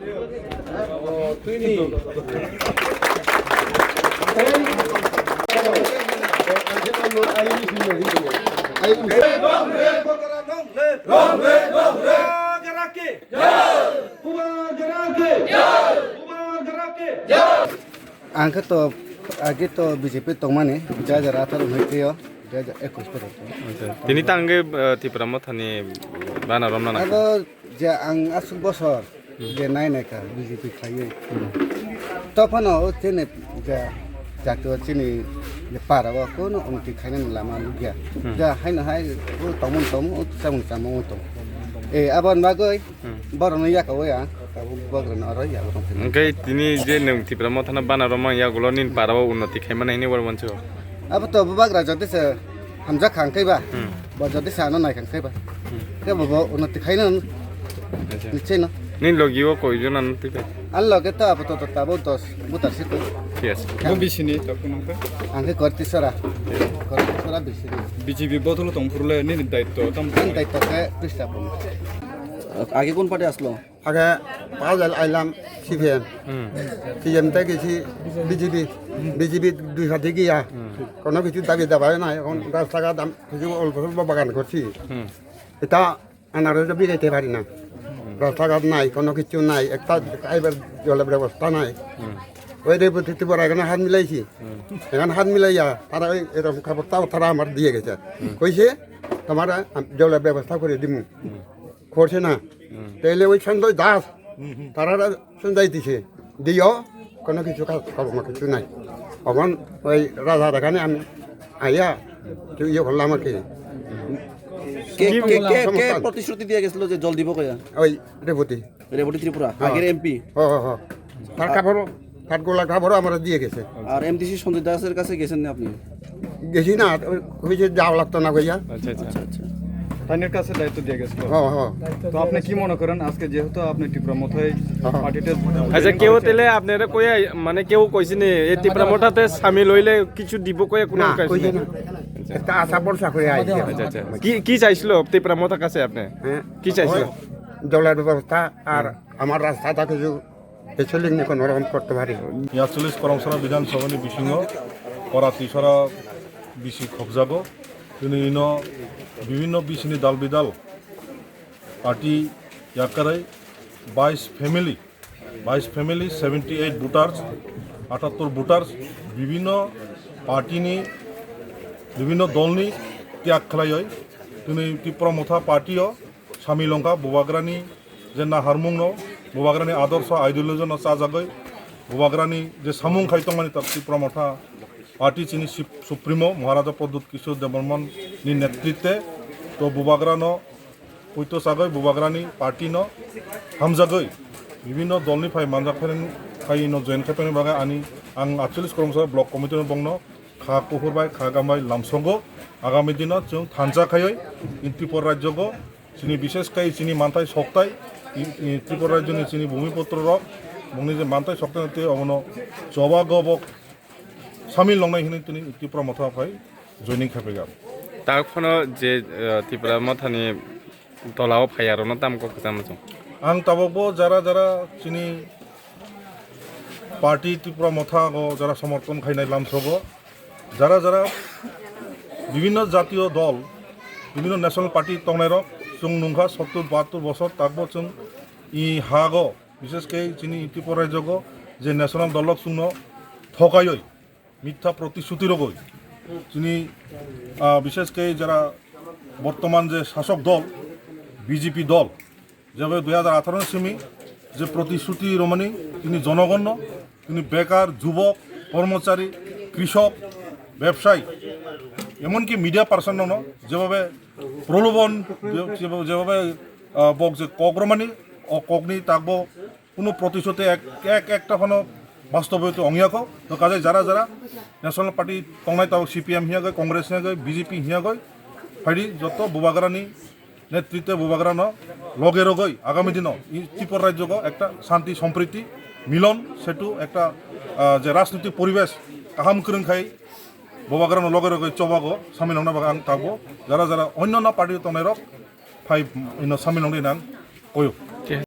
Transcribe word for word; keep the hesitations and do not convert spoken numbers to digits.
Ang khe to, age to B J P tongmani, dui hajar atharo hwnkhe o, dui hajar ekush pore. Acha. Tini tangwi, eh, Tipra Mothani bana romna nang. Abo je ang aswk bosor je nai nai kha B J P khaiwi. Tophano o chini je jatio chini je para o kono unnoti khainani lama nukya. Hmm. Ja haino hai o tongmung tongmung, o chamung chamung tong. Eh, aboni bagwi Hmm. Borokno yakao ya, tabuk bubagrano aro yago tongphina. Hwnkhe tini je nwng Tipra Mothano bana romang yagulo nini para o unnoti khaimani hinwi oro wancho. Abo to bubagra jodi se hamjak kha hwnkhe ba, Hmm. bo jodi se ano nai kha hwnkhe ba. Hmm. Khe bo, bo unnoti khaino Acha. Nicheno. Nini logi o koi jona no twi kha? Ani loge to apato to tabuk dos butar se koi. Yes. Bo bisini to kunung kha? Ang khe Kortisora. Kortisora bisini. B J P bodolo tong phuru le nini daitto tam Ani daitto khe Krista Pum. আগে কোন পার্টি আসলো? আগে পাঁচ আইলাম সিপিএম, হুম। সিপিএম থেকে গেছি BJP, BJP দুই সাথে গিয়া হুম। কোনো কিছু দাবি দাবা নাই। এখন রাস্তাঘাট আম-, কিছু অল্প স্বল্প বাগান করছি। হুম। এটা আনারস বিকাইতে পারি না। রাস্তাঘাট নাই, কোনো কিছু নাই, একটা খাইবার জলের ব্যবস্থা নাই। হুম। ওই রেবতী ত্রিপুরা এখানে হাত মিলাইছি। হুম। এখানে হাত মিলাইয়া তারা ওই এরকম খবরটাও তারা আমার দিয়ে গেছে। হুম। কইছে, তোমার জলের ব্যবস্থা করে দিমু। হুম। করছে না। হুম। তাইলে ওই সঞ্জয় দাস, হুম, হুম। তারা সঞ্জয় দিছে। দিও, কোনো কিছু কাজ কর্ম কিছু নাই। এখন ওই রাজার এখানে আমি আইয়া একটু ইয়ে করলাম আর কি। কে, কি কে, কে, কে সংস্থান। প্রতিশ্রুতি দিয়ে গেছিল যে জল দিব কইয়া? ওই রেবতী। রেবতী ত্রিপুরা, হ্যাঁ। আগের এমপি। হ্যাঁ, হ্যাঁ, হ্যাঁ। তার কাপড়, তার গোলা কাপড়ও আমরা দিয়ে গেছে। আর এমডিসি সঞ্জয় দাসের কাছে গেছেন না আপনি? গেছি না, ওই কইছে যাওয়া লাগতো না কইয়া। আচ্ছা, আচ্ছা। আচ্ছা, আচ্ছা। তাইনের কাছে দায়িত্ব দিয়ে গেছিল। হ্যাঁ, হ্যাঁ। তো আপনি কি মনে করেন আজকে যেহেতু আপনি টিপ্রা মথায় হ্যাঁ। পার্টিতে আচ্ছা, কেউ তাহলে আপনারা কইয়া, মানে, কেউ কইছেনি এই টিপ্রা মথাতে সামিল হইলে কিছু দিব কইয়া কোনো না, কাজ কইছে নেই? না। একটা আশা ভরসা করে আইছে। আচ্ছা, আচ্ছা। কি, কি চাইছিল টিপ্রা মথার কাছে আপনি? হ্যাঁ। কি চাইছিল? ওই জলের ব্যবস্থা আর আমার রাস্তাটা কিছু এসে লিগ্নে কোনো রকম করতে পারি। Yatchollish Koromsora Bidhan Sabhani bisingo Kora Tisora bisi khobjago. Tini ino bibhinno bisini dal bidal party yakarwi bais family, bais family, seventy eight voters, atattor voters, bibhinno party ni, bibhinno dol ni tyag khlaiwi tini Tipra Motha party o samil wngkha. Bubagrani je naharmungno, Bubagrani adorsho ideology no chajagwi, Bubagrani je samung khai tongmani ta Tipra Motha party chini sip-, supremo Maharaja Pradyut Kishore Debbarman ni netritwe to Bubagrano poito chagwi Bubagrani party no hamjagwi bibhinno dolni phai manjak phai, phai no join khai tongni bagwi ani ang Yatchollish Koromsora block committee no bongno kha kuphur bai kha gam bai lamsongo. Agami dino chwng thansa khaiwi in Tripura rajyogo chini bishesh kai chini manthai soktai, i, i, Tripura rajyoni chini bhumiputro rok bongni je manthai soktai tei obono choba gobok samil longnai hinwi tini Tipra Motha phai joining khaipaiga. Tak phano je, eh, Tipra Mothani tolao phaiya rokno tamo kok kwchangma chwng? Ang tabukbo jara jara chini party Tipra Motha go jara somorthon khainai lamsogo, jara jara bibhinno jatiyo dol, bibhinno national party tongnairok chwng nungkha sottur bahattur bosor, takbo chwng i hago, bishesh khe chini Tripura rajyogo je national dolrok chwngno thokaiwi, mitha protishruti rogwi chini, ah, bishesh khe jara bortoman je sasok dol, B J P dol, jebe dui hajar atharo ni simi je protishruti romani tini jonogonno, tini bekar, jubok, kormochari, krishok, bebsai, emonki media person rokno jebhabe prolobon, je-, jebhabe, ah, bok je kok romani, o kokni takbo Kuno protishuti ek, ek, ekta phano bastoboyoti ongya kho. To kajai jara jara National Party tongnai tao C P M hiyagoi, Congress hiyagoi, B J P hiyagoi, phaidi joto Bubagrani netritwe Bubagrano loge rogoi agami dino i Tripura rajyogo ekta shanti, sompriti, milon, setu ekta, ah, je rajnitik poribesh kaham kwrwng khai Bubagrano loge rogoi chobago samil ongna bagwi ang tabuk jara jara onyona party tongnairok phai ino samil ongdi nang koyo.